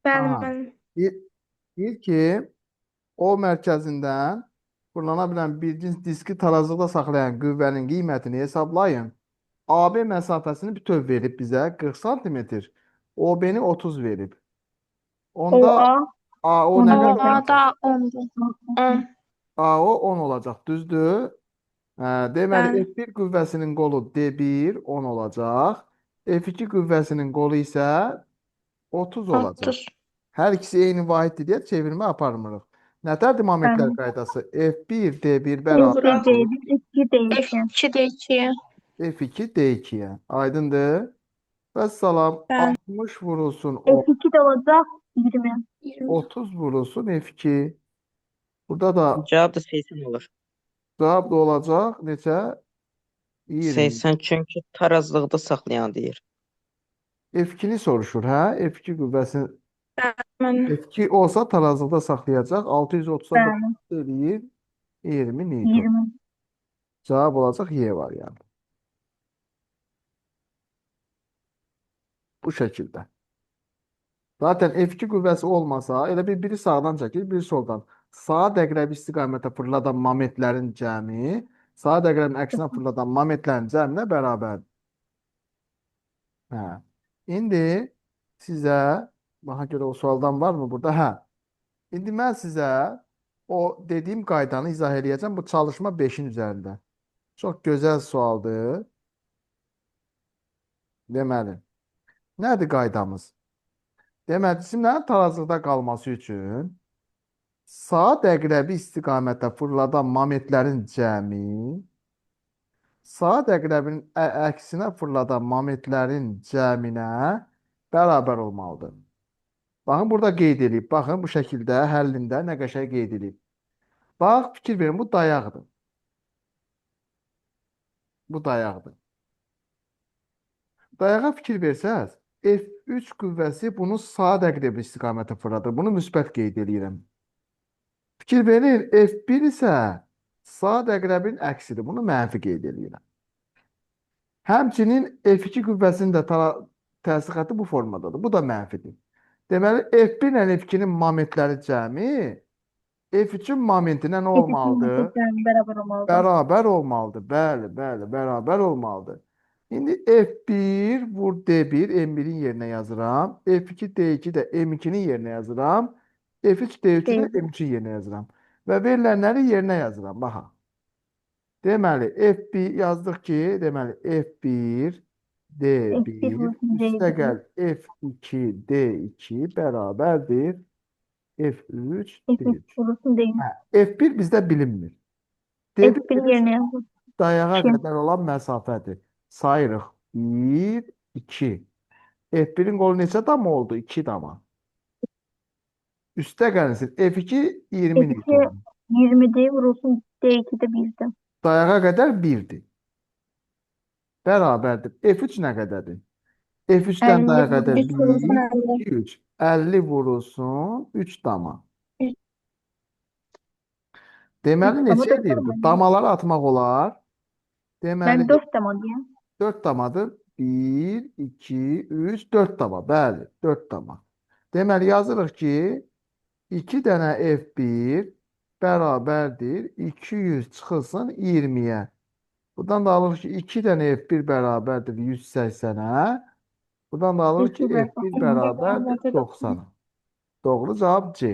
Bəli, Aha. müəllim. Deyir ki, O mərkəzindən fırlana bilən bir cins diski tarazlıqda saxlayan qüvvənin qiymətini hesablayın. AB məsafəsini bütöv verib bizə 40 sm. OB-ni 30 verib. Onda OA AO 10 nə qədər olacaq. OA olacaq? da 10-dur. 10. AO 10 olacaq, düzdür? Hə, deməli Bəli. F1 qüvvəsinin qolu D1 10 olacaq. F2 qüvvəsinin qolu isə 30 olacaq. 30. Hər ikisi eyni vahiddir deyə çevirmə aparmırıq. Nətərdir momentlər Bəli. qaydası? F1 D1 F1 bərabərdir D1 F2 D2. F2 D2-yə. F2 D2-yə. Aydındır? Vəssalam, Bəli. 60 vurulsun 10, F2 də olacaq 20. 20. 30 vurulsun F2. Burada da Cavab da 80 olur. cavab da olacaq neçə? 20. 80 çünki tarazlıqda saxlayan deyir. F2-ni soruşur, hə? F2 qüvvəsini Bəli. F2 olsa tarazlıqda saxlayacaq. 630-a Bəli. eləyir 20 Newton. 20. Cavab olacaq Y variantı. Bu şəkildə. Zaten F2 qüvvəsi olmasa, elə bir biri sağdan çəkir, biri soldan. Saat əqrəbi istiqamətə fırladan momentlərin cəmi, saat əqrəbinin əksinə fırladan momentlərin cəminə bərabərdir. Hə. İndi sizə, baxa görə o sualdan var mı burada? Hə. İndi mən sizə o dediyim qaydanı izah eləyəcəm. Bu çalışma 5-in üzərində. Çox gözəl sualdır. Deməli, nədir qaydamız? Deməli, cisimlərin tarazlıqda qalması üçün saat əqrəbi istiqamətə fırladan momentlərin cəmi saat əqrəbinin əksinə fırladan momentlərin cəminə bərabər olmalıdır. Baxın, burada qeyd edib. Baxın, bu şəkildə həllində nə qəşəng qeyd edib. Bax, fikir verin, bu dayaqdır. Bu dayaqdır. Dayağa fikir versəz, F3 qüvvəsi bunu saat əqrəbi istiqamətə fırladır. Bunu müsbət qeyd eləyirəm. Fikir verin, F1 isə saat əqrəbinin əksidir. Bunu mənfi qeyd eləyirəm. Həmçinin F2 qüvvəsinin də təsir xətti bu formadadır. Bu da mənfidir. Deməli, F1 ilə F2-nin momentləri cəmi F3-ün momentinə nə F2 olmalıdır? cəmi bərabər olmalıdır. Bərabər olmalıdır. Bəli, bəli, bərabər olmalıdır. İndi F1 vur D1 M1-in yerinə yazıram. F2 D2 də M2-nin yerinə yazıram. F3 D3-ü də D3. M3-ün yerinə yazıram. Və verilənləri yerinə yazıram. Baxın. Deməli, F1 yazdıq ki, deməli F1 F1 D1 vursun üstə D1. gəl F2 D2 bərabərdir F3 F3 D3. vurulsun D3. Hə, F1 bizdə bilinmir. D1 F1 yerinə yazın. Dayağa 2. qədər olan məsafədir. Sayırıq. 1, 2. F1-in qolu neçə dama oldu? 2 dama. Üstə gəlsin. F2 20 F2 Newton. 20'dir, vurulsun D2 də 1-dir. Dayağa qədər 1-dir. Bərabərdir. F3 nə qədərdir? F3-dən 50 dayağa qədər 3 vurulsun 1, 50. 2, 3. 50 vurulsun 3 dama. 3 Deməli 3 dama neçə 4 edir bu? dama. Damaları atmaq olar. Mən Deməli 4 dama deyəm. 4 damadır. 1, 2, 3, 4 dama. Bəli, 4 dama. Deməli yazırıq ki, 2 dənə F1 bərabərdir 200 çıxılsın 20-yə. Buradan da alırıq ki, 2 dənə F1 bərabərdir 180-ə. Buradan da alırıq ki, F1 F1 bərabərdir 90-a. Doğru cavab C.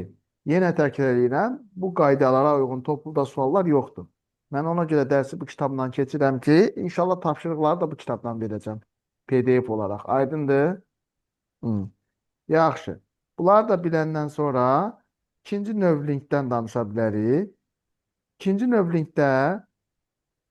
Yenə təkrar edirəm, bu qaydalara uyğun topluda suallar yoxdur. Mən ona görə dərsi bu kitabdan keçirəm ki, inşallah tapşırıqları da bu kitabdan verəcəm. PDF olaraq. Aydındır? Hı. Yaxşı. Bunları da biləndən sonra ikinci növ linkdən danışa bilərik. İkinci növ linkdə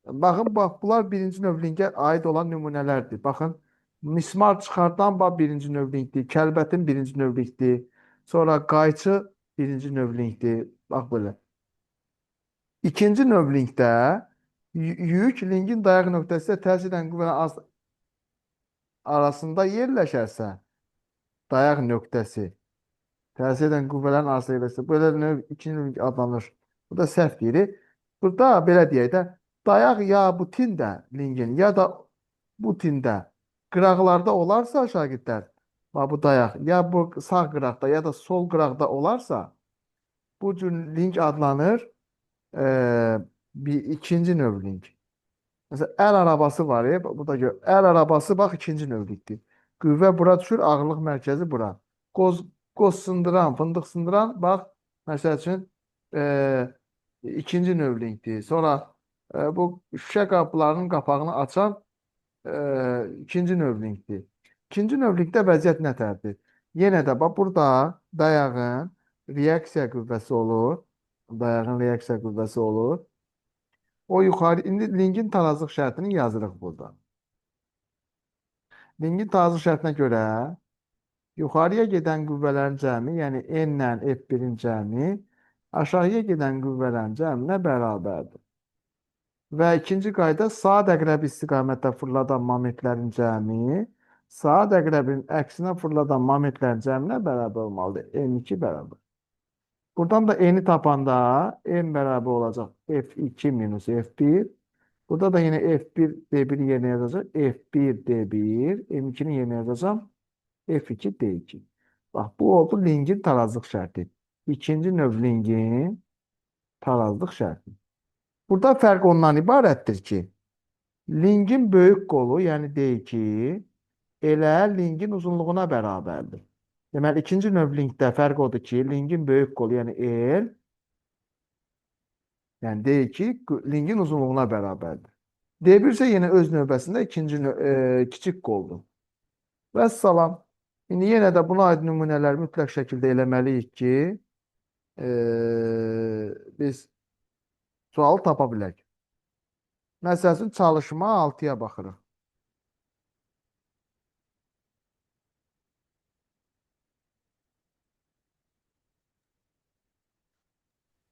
baxın, bax, bunlar birinci növ linkə aid olan nümunələrdir. Baxın, mismar çıxardan bax birinci növ linkdir, kəlbətin birinci növ linkdir. Sonra qayçı birinci növ linkdir. Bax belə. İkinci növ linkdə yük linkin dayaq nöqtəsi ilə təsir edən qüvvənin arasında yerləşərsə, dayaq nöqtəsi təsir edən qüvvələrin arasında yerləşsə, belə növ ikinci növ link adlanır. Bu da səhv deyirik. Burada belə deyək də, dayaq ya bu tində linkin, ya da bu tində qıraqlarda olarsa şagirdlər, Bax bu dayaq ya bu sağ qıraqda ya da sol qıraqda olarsa, bu cür link adlanır bir ikinci növ link. Məsələn, əl arabası var, burada gör. Əl arabası bax ikinci növ linkdir. Qüvvə bura düşür, ağırlıq mərkəzi bura. Qoz sındıran, fındıq sındıran, bax, məsəl üçün, ikinci növ linkdir. Sonra bu şüşə qapılarının qapağını açan ikinci növ linkdir. İkinci növ linkdə vəziyyət nətərdir? Yenə də bax burada dayağın reaksiya qüvvəsi olur. Dayağın reaksiya qüvvəsi olur. O yuxarı, indi linkin tarazlıq şərtini yazırıq burada. Linkin tarazlıq şərtinə görə yuxarıya gedən qüvvələrin cəmi, yəni N ilə F1-in cəmi, aşağıya gedən qüvvələrin cəminə bərabərdir. Və ikinci qayda saat əqrəbi istiqamətdə fırladan momentlərin cəmi, saat əqrəbinin əksinə fırladan momentlərin cəminə bərabər olmalıdır. M2 bərabər. Buradan da N-i tapanda M bərabər olacaq F2 minus F1. Burada da yine F1 D1 yerine yazacağım. F1 D1, M2'nin yerine yazacağım. F2 D2. Bax, bu oldu linkin tarazlıq şərti. İkinci növ linkin tarazlıq şərti. Burada fərq ondan ibarətdir ki, linkin böyük qolu, yəni D2, elə linkin uzunluğuna bərabərdir. Deməli, ikinci növ linkdə fərq odur ki, linkin böyük qolu, yəni L, yəni D2 linkin uzunluğuna bərabərdir. D1 isə yenə öz növbəsində ikinci kiçik qoldur. Vəssalam. İndi yenə də buna aid nümunələr mütləq şəkildə eləməliyik ki, biz sualı tapa bilək. Məsəl üçün, çalışma 6-ya baxırıq.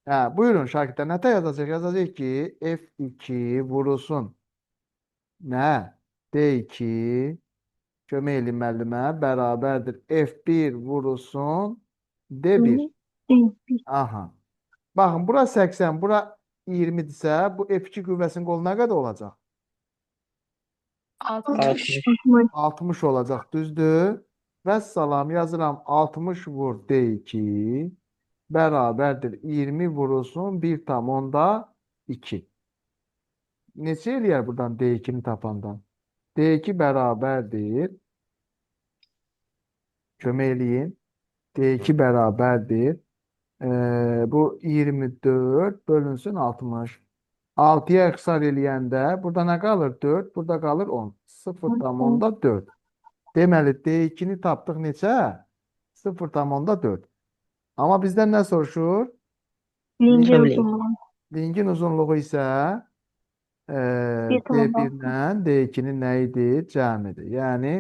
Hə, buyurun şagirdlər, nətər yazacaq? Yazacaq ki, F2 vurulsun. Nə? D2 kömək elin müəllimə bərabərdir. F1 vurulsun D1. D1. Aha. Baxın, bura 80, bura 20-dirsə, bu F2 qüvvəsinin qolu nə qədər olacaq? 60. 60. 60 olacaq, düzdür? Vəssalam, yazıram 60 vur D2 bərabərdir 20 vurulsun 1,2. Neçə eləyər buradan D2-ni tapandan? D2 bərabərdir. Kömək eləyin. D2 bərabərdir. Bu 24 bölünsün 60. 6-ya ixtisar eləyəndə burada nə qalır? 4, burada qalır 10. 0,4. Deməli, D2-ni tapdıq neçə? 0,4. Amma bizdən nə soruşur? Linkin Link. uzunluğu. Linkin uzunluğu isə 1,6. D1 ilə D2-nin nə idi? Cəmidir. Yəni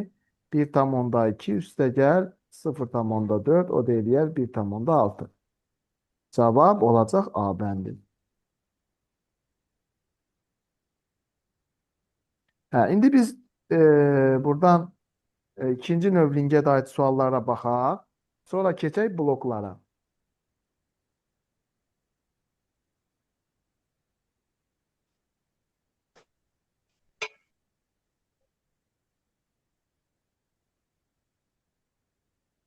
1,2 üstə gəl 0,4, o da eləyər 1,6. Cavab olacaq A bəndi. Hə, indi biz buradan ikinci növ linkə dair suallara baxaq. Sonra keçək bloklara.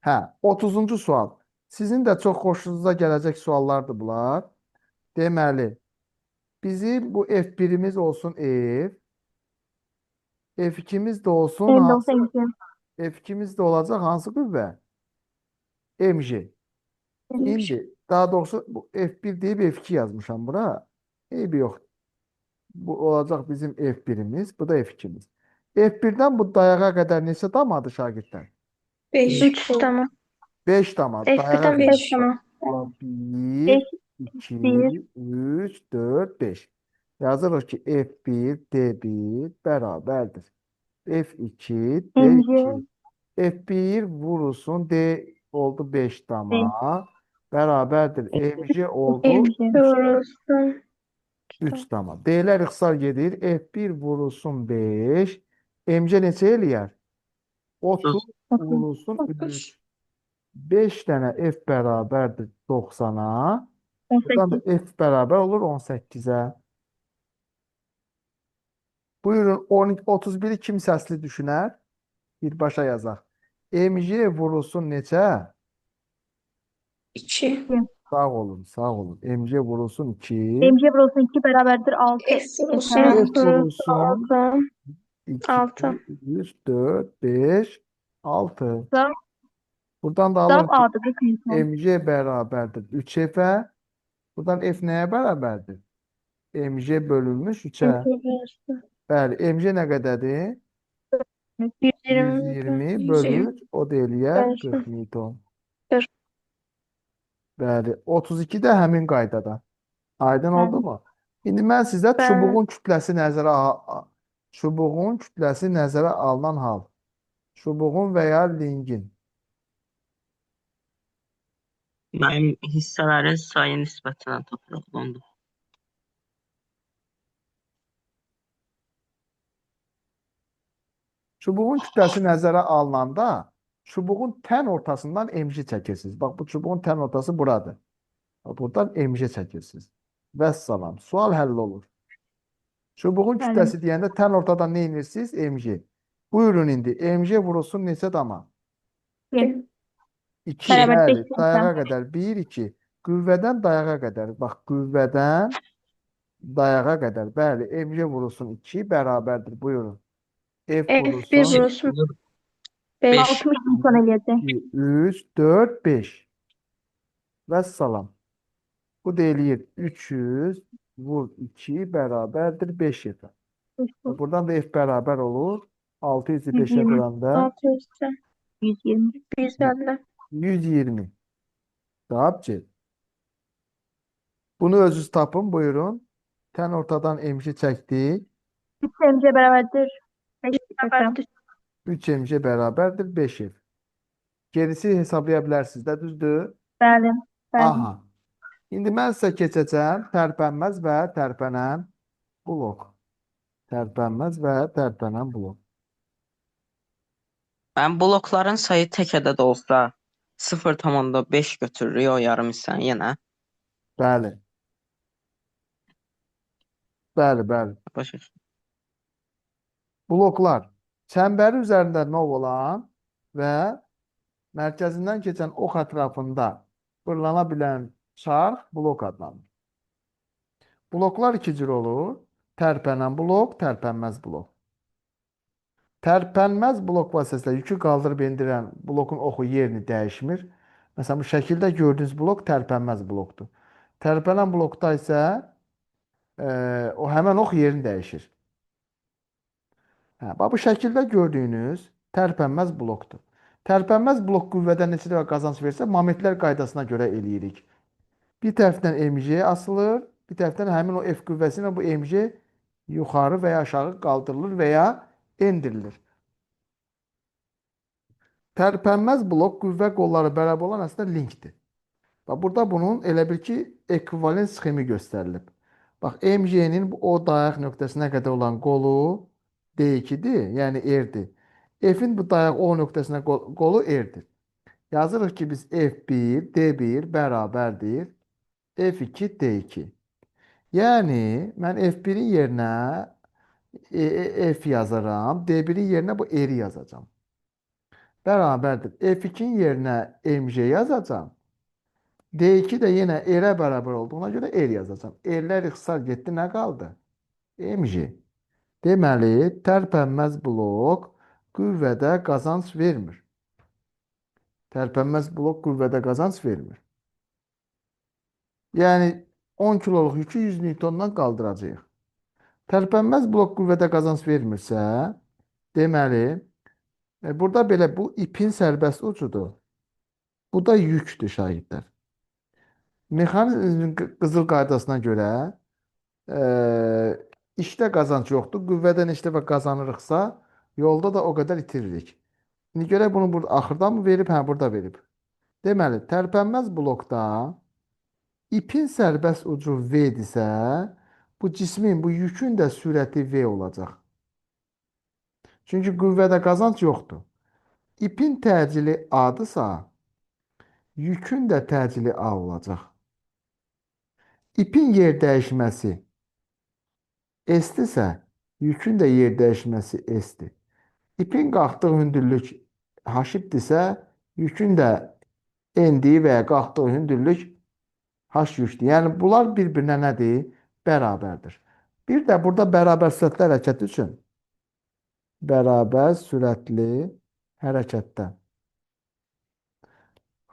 Hə, 30-cu sual. Sizin də çox xoşunuza gələcək suallardır bunlar. Deməli, bizim bu F1-imiz olsun F, F2-miz də olsun hansı? 92. F2-miz də olacaq hansı qüvvə? MG. İndi, daha doğrusu bu F1 deyib F2 yazmışam bura. Eybi yox. Bu olacaq bizim F1-imiz, bu da F2-miz. F1-dən bu dayağa qədər neçə damadır şagirdlər? 5. 3 tamam. 5 dama. Dayağa F1-dən qədər. 5 tamam. 1, 5, 2, 1. 3, 4, 5. Yazırıq ki, F1, D1 bərabərdir. F2, D2. F1 vurulsun, D oldu 5 dama. Bərabərdir. MG oldu MG. Vurulsun. 3 dama. D-lər ixtisar gedir. F1 vurulsun 5. MG neçə eləyər? 30 vurulsun 3. 5 dənə F bərabərdir 90-a. Buradan da 18. F bərabər olur 18-ə. Buyurun, 31-i kim səsli düşünər? Birbaşa yazaq. MG vurulsun neçə? 2. Sağ olun, sağ olun. MG vurulsun 2. MG vurulsun 2 bərabərdir 6 F vurulsun F. F 6. vurulsun 6. 2, 6. 3, 4, 5, 6. Cavab Buradan da alırıq cavab ki, A-dır 40 Newton. MG bərabərdir 3F. Buradan F nəyə bərabərdir? MG bölünmüş 3-ə. Bəli, MG nə qədərdir? 120. 120 bölü 3, o da eləyər 40 Newton. 40. Bəli, 32 də həmin qaydada. Aydın Bəli. oldu mu? İndi mən sizə Bəli. çubuğun kütləsi nəzərə alınan hal. Çubuğun və ya lingin. Mənim hissələrin sayı nisbətinə tapırıq onu. Çubuğun kütləsi nəzərə alınanda çubuğun tən ortasından MG çəkirsiniz. Bax, bu çubuğun tən ortası buradır. Bax, buradan MG çəkirsiniz. Vəssalam. Sual həll olur. Çubuğun Bəli. kütləsi deyəndə tən ortadan nə edirsiniz? MG. Buyurun indi. MG vurulsun neçə dama? 1. 2. Bərabər Bəli, 5 dayağa qədər. 1, 2. Qüvvədən dayağa qədər. Bax, qüvvədən dayağa qədər. Bəli, MG vurulsun 2 bərabərdir. Buyurun. F F1 vurulsun vurulsun 5. 5. 60 Newton eləyəcək. 2, 3, 4, 5. Vəssalam. Bu da eləyir 300 vur 2 bərabərdir 5 F. Buradan da F bərabər olur. 600-ü 5-ə 120. böləndə 600. 120. 150. 120. Cavab C. Bunu özünüz tapın, buyurun. Tən ortadan MG çəkdik. 3 MG bərabərdir 5 F. Bərabərdir. 3 MG bərabərdir 5 F. Gerisi hesablaya bilərsiniz də, düzdür? Bəli. Bəli. Aha. İndi mən sizə keçəcəm tərpənməz və tərpənən blok. Tərpənməz və tərpənən blok. Mən blokların sayı tək ədəd olsa 0,5 götürürük o yarım hissəni yenə. Bəli. Bəli, bəli. Başa düşdüm. Bloklar çəmbəri üzərində nov olan və mərkəzindən keçən ox ətrafında fırlana bilən çarx blok adlanır. Bloklar iki cür olur. Tərpənən blok, tərpənməz blok. Tərpənməz blok vasitəsilə yükü qaldırıb endirən blokun oxu yerini dəyişmir. Məsələn, bu şəkildə gördüyünüz blok tərpənməz blokdur. Tərpənən blokda isə o həmən ox yerini dəyişir. Hə, bax bu şəkildə gördüyünüz tərpənməz blokdur. Tərpənməz blok qüvvədən neçə dəfə qazanc versə, momentlər qaydasına görə eləyirik. Bir tərəfdən MG asılır, bir tərəfdən həmin o F qüvvəsi ilə bu MG yuxarı və ya aşağı qaldırılır və ya endirilir. Tərpənməz blok qüvvə qolları bərabər olan əslində linkdir. Bax, burada bunun elə bil ki, ekvivalent sxemi göstərilib. Bax, MG-nin o dayaq nöqtəsinə qədər olan qolu D2-dir, yəni R-dir. F-in bu dayaq O nöqtəsinə qolu R-dir. Yazırıq ki, biz F1, D1 bərabərdir F2, D2. Yəni, mən F1-in yerinə F yazaram, D1-in yerinə bu R-i yazacağam. Bərabərdir. F2-nin yerinə MG yazacağam. D2 də yenə R-ə bərabər olduğuna görə R yazacağam. R-lər ixtisar getdi, nə qaldı? MG. Deməli, tərpənməz blok qüvvədə qazanc vermir. Tərpənməz blok qüvvədə qazanc vermir. Yəni, 10 kiloluq yükü 100 Newtondan qaldıracağıq. Tərpənməz blok qüvvədə qazanc vermirsə, deməli, burada belə bu ipin sərbəst ucudur. Bu da yükdür şagirdlər. Mexanizmin qızıl qaydasına görə işdə qazanc yoxdur. Qüvvədən neçə dəfə qazanırıqsa, yolda da o qədər itiririk. İndi görək bunu burada axırdan mı verib? Hə, burada verib. Deməli, tərpənməz blokda ipin sərbəst ucu V-dirsə, bu cismin, bu yükün də sürəti V olacaq. Çünki qüvvədə qazanc yoxdur. İpin təcili A-dırsa, yükün də təcili A olacaq. İpin yer dəyişməsi S-dirsə, yükün də yer dəyişməsi S-dir. İpin qalxdığı hündürlük H ipdirsə, yükün də endiyi və ya qalxdığı hündürlük H yükdür. Yəni bunlar bir-birinə nədir? Bərabərdir. Bir də burada bərabər sürətli hərəkət üçün bərabər sürətli hərəkətdə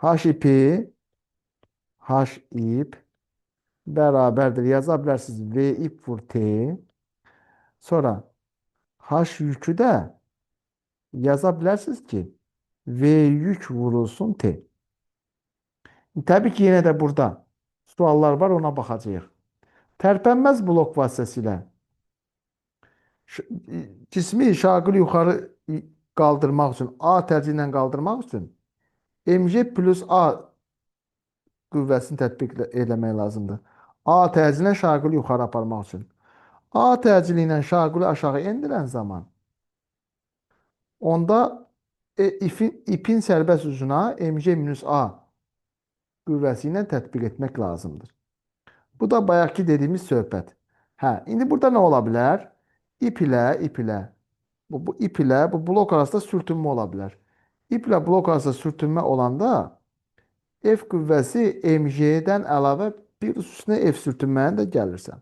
H ipi H ip bərabərdir. Yaza bilərsiniz V ip vur T. Sonra H yükü də yaza bilərsiniz ki, V yük vurulsun T. Təbii ki, yenə də burada suallar var, ona baxacağıq. Tərpənməz blok vasitəsilə cismi şaqil yuxarı qaldırmaq üçün, A tərzi ilə qaldırmaq üçün mg plus A qüvvəsini tətbiq eləmək lazımdır. A tərzi ilə şaqili yuxarı aparmaq üçün. A təcili ilə şaqili aşağı endirən zaman onda ipin sərbəst ucuna mg minus A qüvvəsi ilə tətbiq etmək lazımdır. Bu da bayaqki dediyimiz söhbət. Hə, indi burada nə ola bilər? İp ilə, bu ip ilə bu blok arasında sürtünmə ola bilər. İp ilə blok arasında sürtünmə olanda F qüvvəsi mg-dən əlavə bir üstünə F sürtünməni də gəlirsən.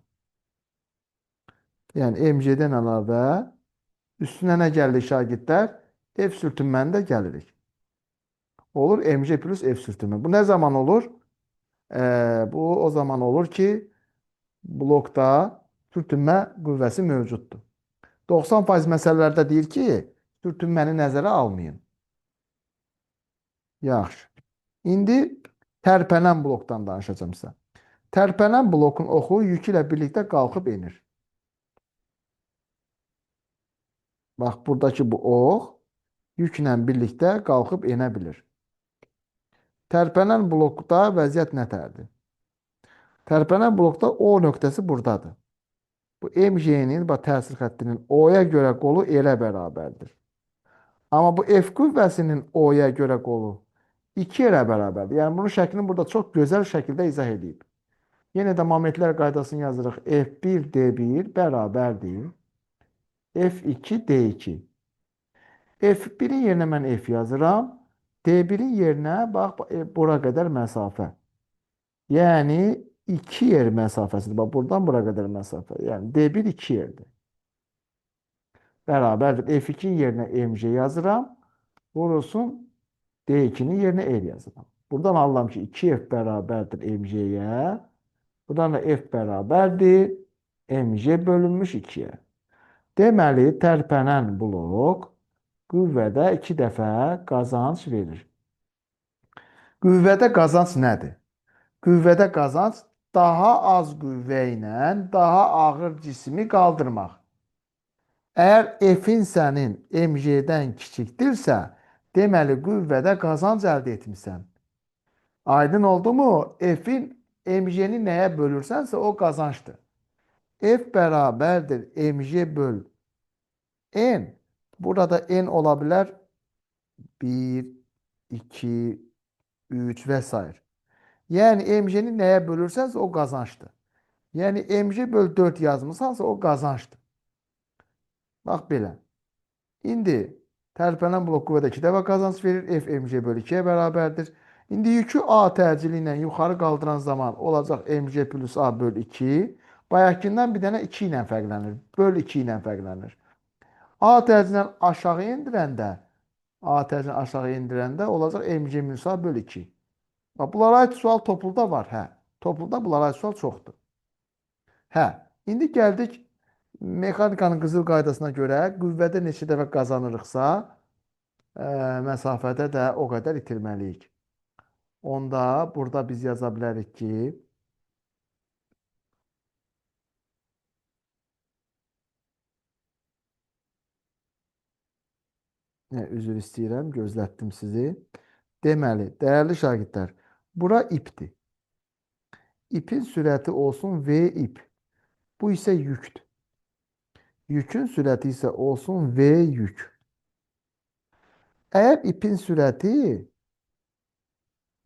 Yəni mg-dən əlavə üstünə nə gəlir şagirdlər? F sürtünməni də gəlirik. Olur mg plus F sürtünmə. Bu nə zaman olur? Bu o zaman olur ki, blokda sürtünmə qüvvəsi mövcuddur. 90% məsələlərdə deyir ki, sürtünməni nəzərə almayın. Yaxşı. İndi tərpənən blokdan danışacağım sizə. Tərpənən blokun oxu yükü ilə birlikdə qalxıb enir. Bax, buradakı bu ox yüklə birlikdə qalxıb enə bilir. Tərpənən blokda vəziyyət nətərdir? Tərpənən blokda O nöqtəsi buradadır. Bu MG-nin, bax, təsir xəttinin O-ya görə qolu R-ə bərabərdir. Amma bu F qüvvəsinin O-ya görə qolu 2R-ə bərabərdir. Yəni, bunun şəklini burada çox gözəl şəkildə izah edib. Yenə də momentlər qaydasını yazırıq. F1 D1 bərabərdir. F2 D2. F1-in yerinə mən F yazıram. D1-in yerinə, bax, bura qədər məsafə. Yəni, 2 yer məsafəsidir. Bax, buradan bura qədər məsafə. Yəni, D1 2 yerdir. Bərabərdir. F2-nin yerinə MG yazıram. Vurulsun D2-nin yerinə R yazıram. Buradan alıram ki, 2F bərabərdir MG-yə. Buradan da F bərabərdir MG bölünmüş 2-yə. Deməli, tərpənən blok qüvvədə 2 dəfə qazanc verir. Qüvvədə qazanc nədir? Qüvvədə qazanc daha az qüvvə ilə daha ağır cismi qaldırmaq. Əgər F-in sənin MG-dən kiçikdirsə, deməli qüvvədə qazanc əldə etmisən. Aydın oldu mu? F-in MG-ni nəyə bölürsənsə o qazancdır. F bərabərdir MG böl N. Burada N ola bilər 1, 2, 3 və s. Yəni MG-ni nəyə bölürsənsə o qazancdır. Yəni MG böl 4 yazmısansa o qazancdır. Bax belə. İndi tərpənən blok qüvvədə 2 dəfə qazanc verir. F MG böl 2-yə bərabərdir. İndi yükü A təcili ilə yuxarı qaldıran zaman olacaq MG plus A böl 2. Bayaqkindən bir dənə 2 ilə fərqlənir. Böl 2 ilə fərqlənir. A tərzindən aşağı endirəndə, A tərzindən aşağı endirəndə olacaq MG minus A böl 2. Bax, bunlara aid sual topluda var. Hə, topluda bunlara aid sual çoxdur. Hə, indi gəldik mexanikanın qızıl qaydasına görə qüvvədə neçə dəfə qazanırıqsa, məsafədə də o qədər itirməliyik. Onda burada biz yaza bilərik ki, üzr istəyirəm, gözlətdim sizi. Deməli, dəyərli şagirdlər, bura ipdir. İpin sürəti olsun V ip. Bu isə yükdür. Yükün sürəti isə olsun V yük. Əgər ipin sürəti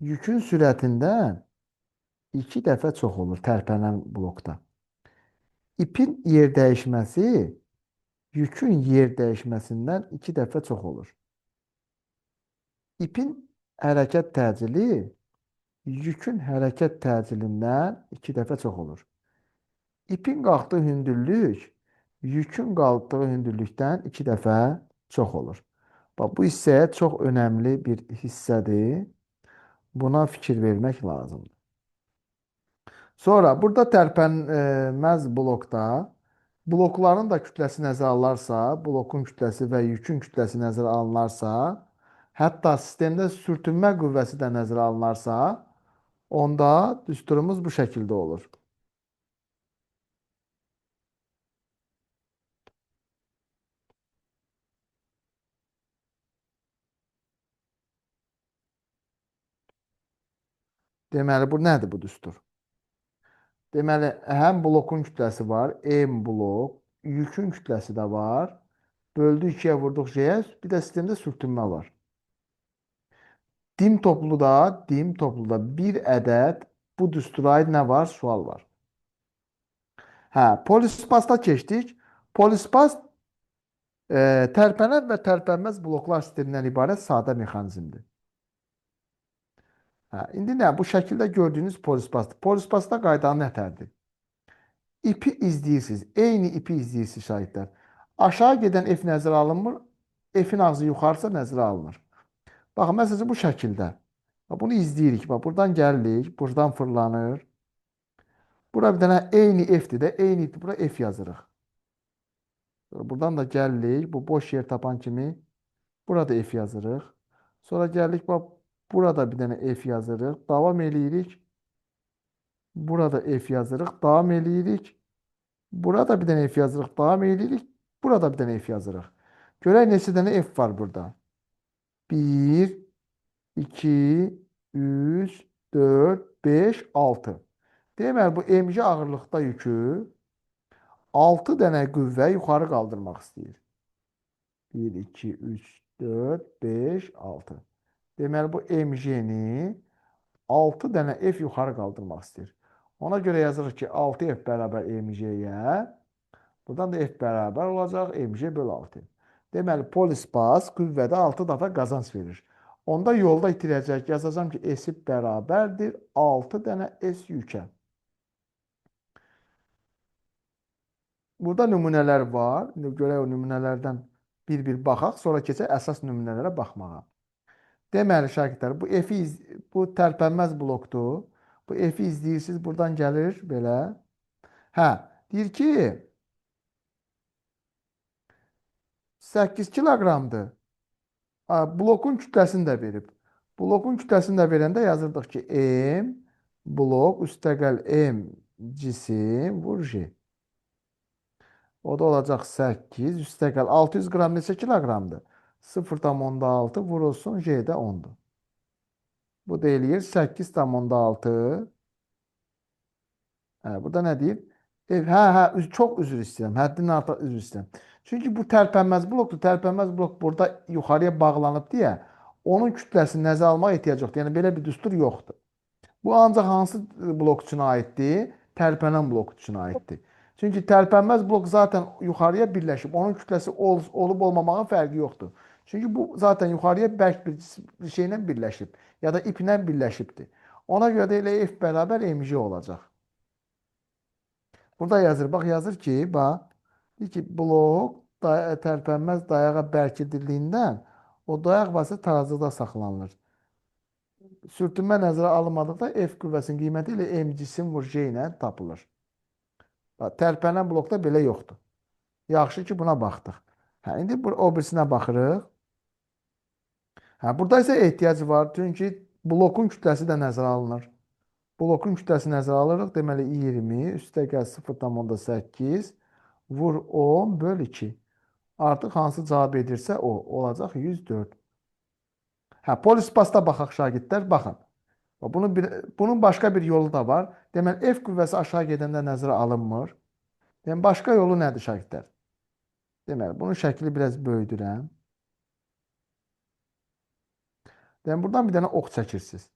yükün sürətindən 2 dəfə çox olur tərpənən blokda. İpin yer dəyişməsi yükün yer dəyişməsindən 2 dəfə çox olur. İpin hərəkət təcili yükün hərəkət təcilindən 2 dəfə çox olur. İpin qalxdığı hündürlük yükün qalxdığı hündürlükdən 2 dəfə çox olur. Bax, bu hissəyə çox önəmli bir hissədir. Buna fikir vermək lazımdır. Sonra burada tərpənməz blokda blokların da kütləsi nəzərə alınarsa, blokun kütləsi və yükün kütləsi nəzərə alınarsa, hətta sistemdə sürtünmə qüvvəsi də nəzərə alınarsa, onda düsturumuz bu şəkildə olur. Deməli, bu nədir bu düstur? Deməli, həm blokun kütləsi var, M blok, yükün kütləsi də var. Böldü 2-yə vurduq J-yə, bir də sistemdə sürtünmə var. Dim topluda bir ədəd bu düstura aid nə var? Sual var. Hə, polispasta keçdik. Polispast tərpənən və tərpənməz bloklar sistemindən ibarət sadə mexanizmdir. Hə, indi nə? Bu şəkildə gördüyünüz polispast. Polispastda qaydanı nətərdir? İpi izləyirsiniz. Eyni ipi izləyirsiniz şahidlər. Aşağı gedən F nəzərə alınmır. F-in ağzı yuxarısa nəzərə alınır. Baxın, məsələn, bu şəkildə. Bax, bunu izləyirik. Bax, buradan gəlirik. Buradan fırlanır. Bura bir dənə eyni F-dir də. Eyni ipdir. Bura F yazırıq. Sonra buradan da gəlirik. Bu boş yer tapan kimi. Burada F yazırıq. Sonra gəlirik. Bax, burada bir dənə F yazırıq. Davam eləyirik. Burada F yazırıq. Davam eləyirik. Burada bir dənə F yazırıq. Davam eləyirik. Burada bir dənə F yazırıq. Görək neçə dənə F var burada. 1, 2, 3, 4, 5, 6. Deməli, bu MG ağırlıqda yükü 6 dənə qüvvə yuxarı qaldırmaq istəyir. 1, 2, 3, 4, 5, 6. Deməli, bu MG-ni 6 dənə F yuxarı qaldırmaq istəyir. Ona görə yazırıq ki, 6F bərabər MG-yə. Buradan da F bərabər olacaq MG bölü 6. Deməli, polispas qüvvədə 6 dəfə qazanc verir. Onda yolda itirəcək. Yazacağam ki, S bərabərdir 6 dənə S yükə. Burada nümunələr var. İndi görək o nümunələrdən bir-bir baxaq. Sonra keçək əsas nümunələrə baxmağa. Deməli, şagirdlər, bu F-i bu tərpənməz blokdur. Bu F-i izləyirsiniz, buradan gəlir belə. Hə, deyir ki, 8 kiloqramdır. Blokun kütləsini də verib. Blokun kütləsini də verəndə yazırdıq ki, M blok üstəgəl M cisim vur J. O da olacaq 8 üstəgəl 600 qram neçə kiloqramdır? 0,6 vurulsun J də 10-dur. Bu da eləyir 8,6. Hə, burada nə deyir? Çox üzr istəyirəm. Həddindən artıq üzr istəyirəm. Çünki bu tərpənməz blokdur. Tərpənməz blok burada yuxarıya bağlanıb deyə onun kütləsini nəzərə almağa ehtiyac yoxdur. Yəni belə bir düstur yoxdur. Bu ancaq hansı blok üçün aiddir? Tərpənən blok üçün aiddir. Çünki tərpənməz blok zaten yuxarıya birləşib. Onun kütləsi olub olmamağın fərqi yoxdur. Çünki bu zaten yuxarıya bərk bir şeylə birləşib ya da iplə birləşibdir. Ona görə də elə F bərabər MG olacaq. Burada yazır, bax yazır ki, bax, deyir ki, blok tərpənməz dayağa bərkidildiyindən o dayaq vasitə tarazlıqda saxlanılır. Sürtünmə nəzərə alınmadıqda F qüvvəsinin qiyməti ilə M cisim vur J ilə tapılır. Bax, tərpənən blokda belə yoxdur. Yaxşı ki, buna baxdıq. Hə, indi o birisinə baxırıq. Hə, burada isə ehtiyac var. Çünki blokun kütləsi də nəzərə alınır. Blokun kütləsini nəzərə alırıq. Deməli, 20 üstəgəl 0,8 vur 10 böl 2. Artıq hansı cavab edirsə o olacaq 104. Hə, polispasta baxaq şagirdlər, baxın. Bax, bunun başqa bir yolu da var. Deməli, F qüvvəsi aşağı gedəndə nəzərə alınmır. Deməli, başqa yolu nədir şagirdlər? Deməli, bunun şəkli biraz böyüdürəm. Deməli, buradan bir dənə ox çəkirsiniz.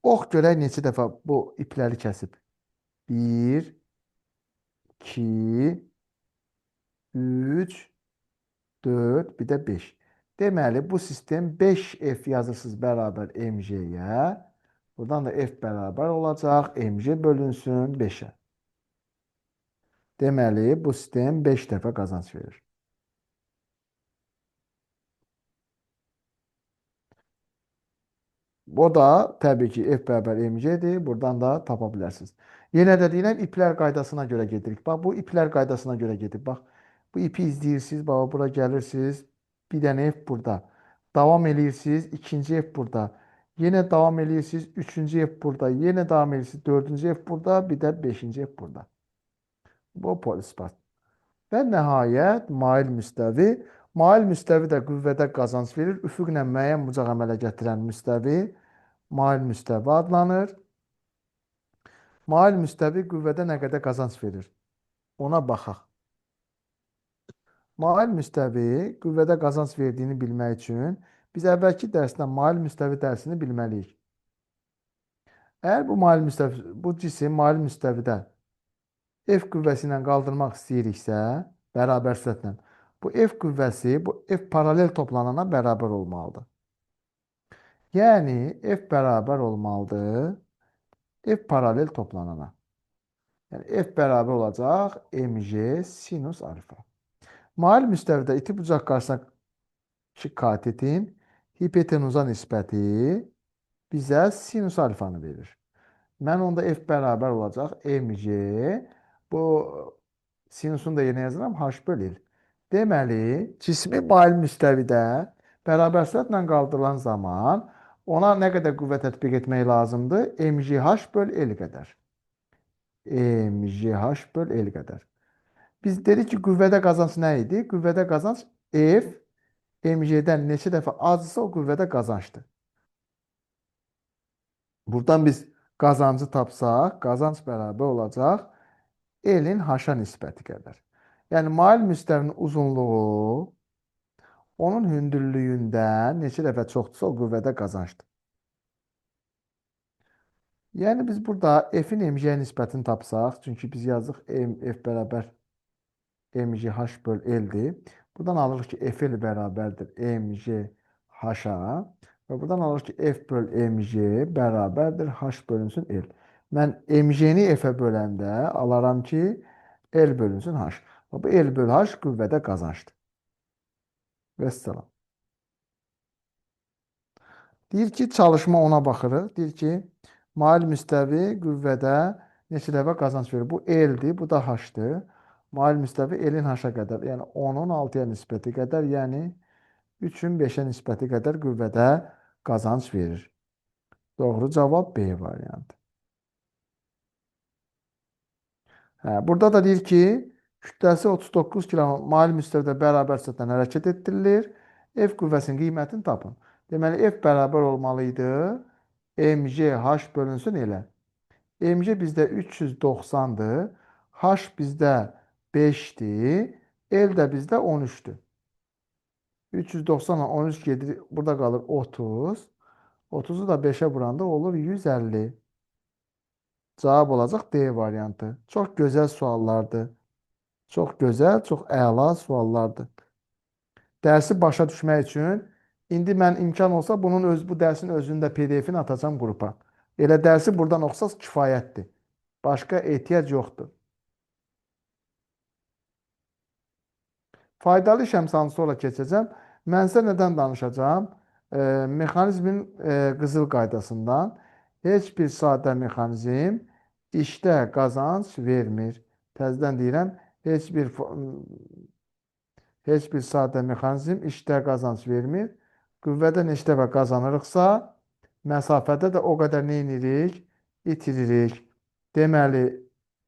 Ox görək neçə dəfə bu ipləri kəsib. 1, 2, 3, 4, bir də 5. Deməli, bu sistem 5F yazırsınız bərabər MG-yə. Buradan da F bərabər olacaq. MG bölünsün 5-ə. Deməli, bu sistem 5 dəfə qazanc verir. O da təbii ki, F bərabər MG-dir. Buradan da tapa bilərsiniz. Yenə də deyirəm, iplər qaydasına görə gedirik. Bax, bu iplər qaydasına görə gedir. Bax, bu ipi izləyirsiniz. Bax, bura gəlirsiniz. Bir dənə F burada. Davam eləyirsiniz. İkinci F burada. Yenə davam eləyirsiniz. Üçüncü F burada. Yenə davam eləyirsiniz. Dördüncü F burada. Bir də beşinci F burada. Bu polispat. Və nəhayət mail müstəvi. Mail müstəvi də qüvvədə qazanc verir. Üfüqlə müəyyən bucaq əmələ gətirən müstəvi mail müstəvi adlanır. Mail müstəvi qüvvədə nə qədər qazanc verir? Ona baxaq. Mail müstəvi qüvvədə qazanc verdiyini bilmək üçün biz əvvəlki dərsdən mail müstəvi dərsini bilməliyik. Əgər bu mail müstəvi, bu cisim mail müstəvidə F qüvvəsi ilə qaldırmaq istəyiriksə, bərabər sürətlə, bu F qüvvəsi, bu F paralel toplanana bərabər olmalıdır. Yəni, F bərabər olmalıdır F paralel toplanana. Yəni, F bərabər olacaq mg sinus alfa. Mail müstəvidə iti bucaq qarşısındakı katetin hipotenuza nisbəti bizə sinus alfanı verir. Mən onda F bərabər olacaq mg. Bu sinusunu da yerinə yazıram, h böl L. Deməli, cismi mail müstəvidə bərabər sürətlə qaldırılan zaman ona nə qədər qüvvə tətbiq etmək lazımdır? mgh böl L qədər. mgh böl L qədər. Biz dedik ki, qüvvədə qazanc nə idi? Qüvvədə qazanc F mg-dən neçə dəfə azsa o qüvvədə qazancdır. Buradan biz qazancı tapsaq, qazanc bərabər olacaq L-in H-a nisbəti qədər. Yəni, mail müstəvinin uzunluğu onun hündürlüyündən neçə dəfə çoxdursa o qüvvədə qazancdır. Yəni, biz burada F-in mg-yə nisbətini tapsaq, çünki biz yazdıq F bərabər mgh böl L-dir. Buradan alırıq ki, FL bərabərdir mgh-a və buradan alırıq ki, F böl mg bərabərdir H bölünsün L. Mən mg-ni F-ə böləndə alaram ki, L bölünsün H. Bu L böl H qüvvədə qazancdır. Vəssalam. Deyir ki, çalışma ona baxırıq. Deyir ki, mail müstəvi qüvvədə neçə dəfə qazanc verir. Bu L-dir, bu da H-dır. Mail müstəvi L-in H-a qədər, yəni 10-un 6-ya nisbəti qədər, yəni 3-ün 5-ə nisbəti qədər qüvvədə qazanc verir. Doğru cavab B variantı. Hə, burada da deyir ki, kütləsi 39 kilo mail müstəvidə bərabər sürətlə hərəkət etdirilir. F qüvvəsinin qiymətini tapın. Deməli, F bərabər olmalı idi. mg H bölünsün elə. mg bizdə 390-dır. H bizdə 5-dir. L də bizdə 13-dür. 390 ilə 13 gedir. Burada qalır 30. 30-u da 5-ə vuranda olur 150. Cavab olacaq D variantı. Çox gözəl suallardır. Çox gözəl, çox əla suallardır. Dərsi başa düşmək üçün indi mən imkan olsa bunun öz bu dərsin özünün də PDF-ini atacağam qrupa. Elə dərsi buradan oxusaz kifayətdir. Başqa ehtiyac yoxdur. Faydalı şəmsanı sonra keçəcəm. Mən sizə nədən danışacağam? Mexanizmin qızıl qaydasından. Heç bir sadə mexanizm işdə qazanc vermir. Təzədən deyirəm, heç bir sadə mexanizm işdə qazanc vermir. Qüvvədə neçə dəfə qazanırıqsa, məsafədə də o qədər nə edirik? İtiririk. Deməli,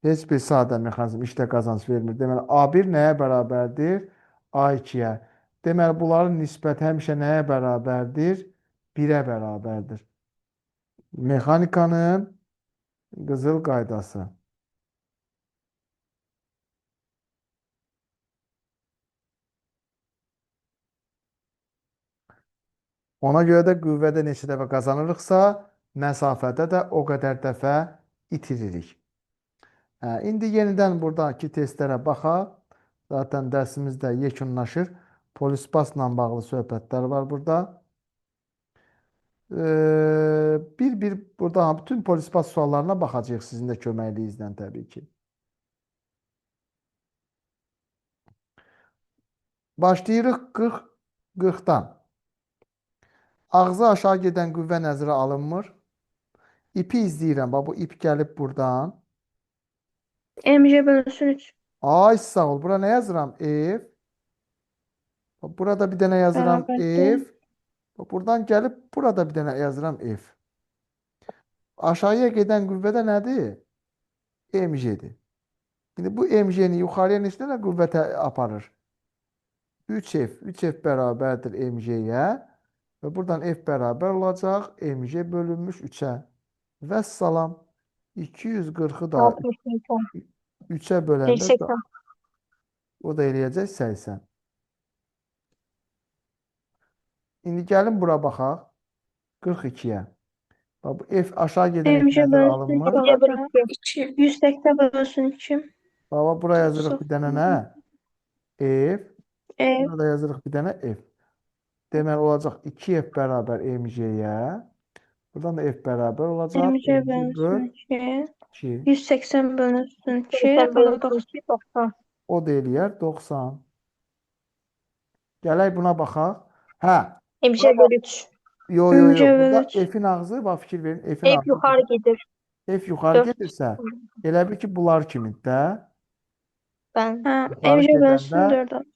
heç bir sadə mexanizm işdə qazanc vermir. Deməli, A1 nəyə bərabərdir? A2-yə. Deməli, bunların nisbəti həmişə nəyə bərabərdir? 1-ə bərabərdir. Mexanikanın qızıl qaydası. Ona görə də qüvvədə neçə dəfə qazanırıqsa, məsafədə də o qədər dəfə itiririk. İndi yenidən buradakı testlərə baxaq. Zaten dərsimiz də yekunlaşır. Polisbasla bağlı söhbətlər var burada. Bir-bir burada bütün polisbas suallarına baxacağıq sizin də köməkliyinizlə təbii ki. Başlayırıq 40-dan. Ağzı aşağı gedən qüvvə nəzərə alınmır. İpi izləyirəm. Bax, bu ip gəlib buradan. MG bölünsün 3. Ay sağ ol. Bura nə yazıram? F. Bax, burada bir dənə yazıram Bərabərdir. F. Bax, buradan gəlib burada bir dənə yazıram F. Aşağıya gedən qüvvə də nədir? MG-dir. İndi bu MG-ni yuxarıya neçə dənə qüvvə aparır? 3F. 3F bərabərdir MG-yə. Və buradan F bərabər olacaq MG bölünmüş 3-ə. Vəssalam. 240-ı da 60 Newton. 3-ə böləndə 80. o da eləyəcək 80. İndi gəlin bura baxaq. 42-yə. Bax, bu F aşağı gedən F MG nəzərə bölünsün alınmır. 2 MG bölü olacaq. 2. 180 bölünsün 2. Baba bura yazırıq bir dənə nə? F. E, Burada yazırıq bir dənə F. Deməli olacaq 2F bərabər MG-yə. Buradan da F bərabər olacaq. MG MG bölünsün böl 2. 2. 180 bölünsün 2. 80 Bu da bölünsün 90. 2, 90. O da eləyər 90. Gələk buna baxaq. Hə. MG bölü 3. Yo yo yo. MG bölü Burada 3. F-in ağzı, bax fikir verin. F-in F ağzı. yuxarı gedir. F yuxarı Dörd. gedirsə, elə bil ki bunlar kimidir də. Mən. Hə, Yuxarı MG bölünsün gedəndə 4.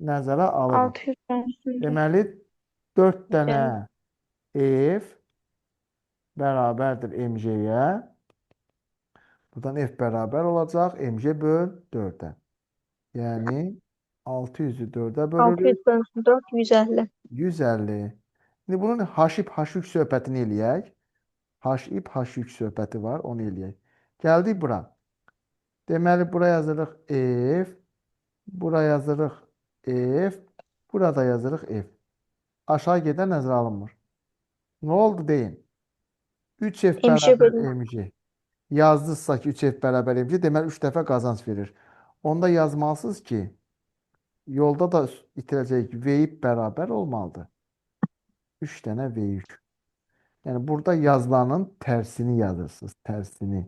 nəzərə alırıq. 600 bölünsün 4. Deməli 4 dənə F bərabərdir MG-yə. Buradan F bərabər olacaq MG böl 4-ə. Yəni 600-ü 4-ə bölürük. 600 bölünsün 4, 150. 150. İndi bunun H ip H yük söhbətini eləyək. H ip H yük söhbəti var, onu eləyək. Gəldik bura. Deməli bura yazırıq F, bura yazırıq F, burada yazırıq F. Aşağı gedən nəzərə alınmır. Nə oldu deyin. 3F MG bərabər bölü. MG. Yazdınızsa ki 3F bərabər MG, deməli 3 dəfə qazanc verir. Onda yazmalısınız ki, yolda da itirəcəyik. V ip bərabər olmalıdır. 3 dənə V yük. Yəni burada yazılanın tərsini yazırsınız. Tərsini.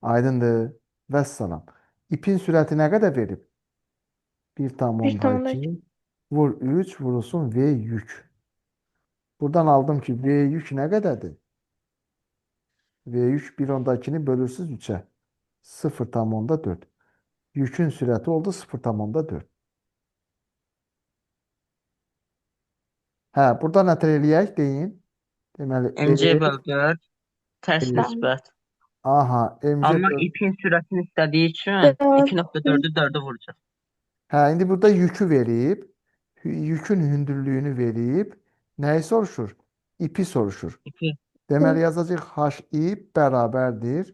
Aydındır. Vəssalam. İpin sürəti nə qədər verib? 1,2. 1,2 vur 3 vurulsun V yük. Buradan aldım ki V yük nə qədərdir? V yük 1,2-ni bölürsünüz 3-ə. 0,4. Yükün sürəti oldu 0,4. Hə, burada nətər eləyək deyin. Deməli MC F, bölü 4 tərs F. nisbət. Aha, MC Amma bölü. ipin sürətini istədiyi üçün 4. 2.4-ü 4-ə vuracaq. Hə, indi burada yükü verib, yükün hündürlüyünü verib, nəyi soruşur? İpi soruşur. İpi. Deməli yazacağıq H ip bərabərdir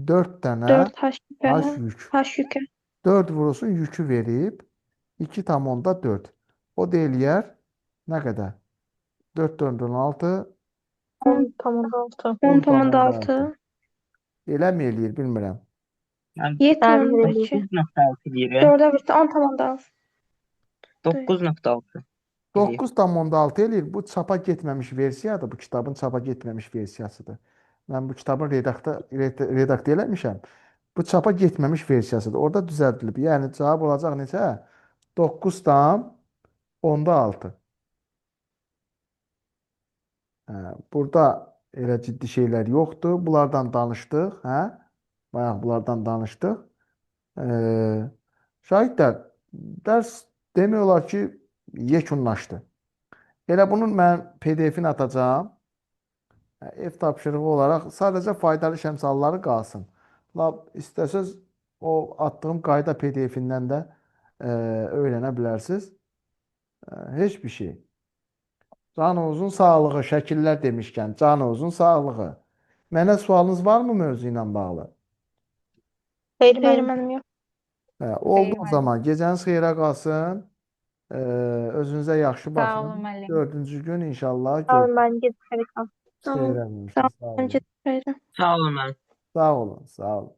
4 dənə 4 H yükə. H yük. H yükə. 4 vurulsun yükü verib 2,4. O da eləyər nə qədər? 4 4 16 10,6. 10,6. Elə mi eləyir bilmirəm. Yəni 7,2. 9.6 eləyir. 4-ə vursa 10,6. 9.6 eləyir. 9,6 eləyir. Bu çapa getməmiş versiyadır. Bu kitabın çapa getməmiş versiyasıdır. Mən bu kitabın redaktə eləmişəm. Bu çapa getməmiş versiyasıdır. Orada düzəldilib. Yəni cavab olacaq neçə? 9,6. Hə, burada elə ciddi şeylər yoxdur. Bunlardan danışdıq, hə? Bayaq bunlardan danışdıq. Şahidlər, dərs demək olar ki, yekunlaşdı. Elə bunun mən PDF-ini atacağam. Ev tapşırığı olaraq sadəcə faydalı şəmsalları qalsın. Lap istəsəz o attığım qayda PDF-indən də öyrənə bilərsiniz. Heç bir şey. Canınızın sağlığı, şəkillər demişkən, canınızın sağlığı. Mənə sualınız varmı mövzu ilə bağlı? Xeyr, Xeyr, müəllim. mənim yox. Hə, oldu Xeyr, o müəllim. zaman. Gecəniz xeyrə qalsın. Özünüzə yaxşı Sağ baxın. olun müəllim. Dördüncü gün inşallah Sağ olun görüşürüz. müəllim. Gecə xeyir qalsın. Sağ olun. Xeyrə Sağ görüşürüz. Sağ olun. olun. Gecə xeyrə. Sağ olun müəllim. Sağ olun. Sağ olun.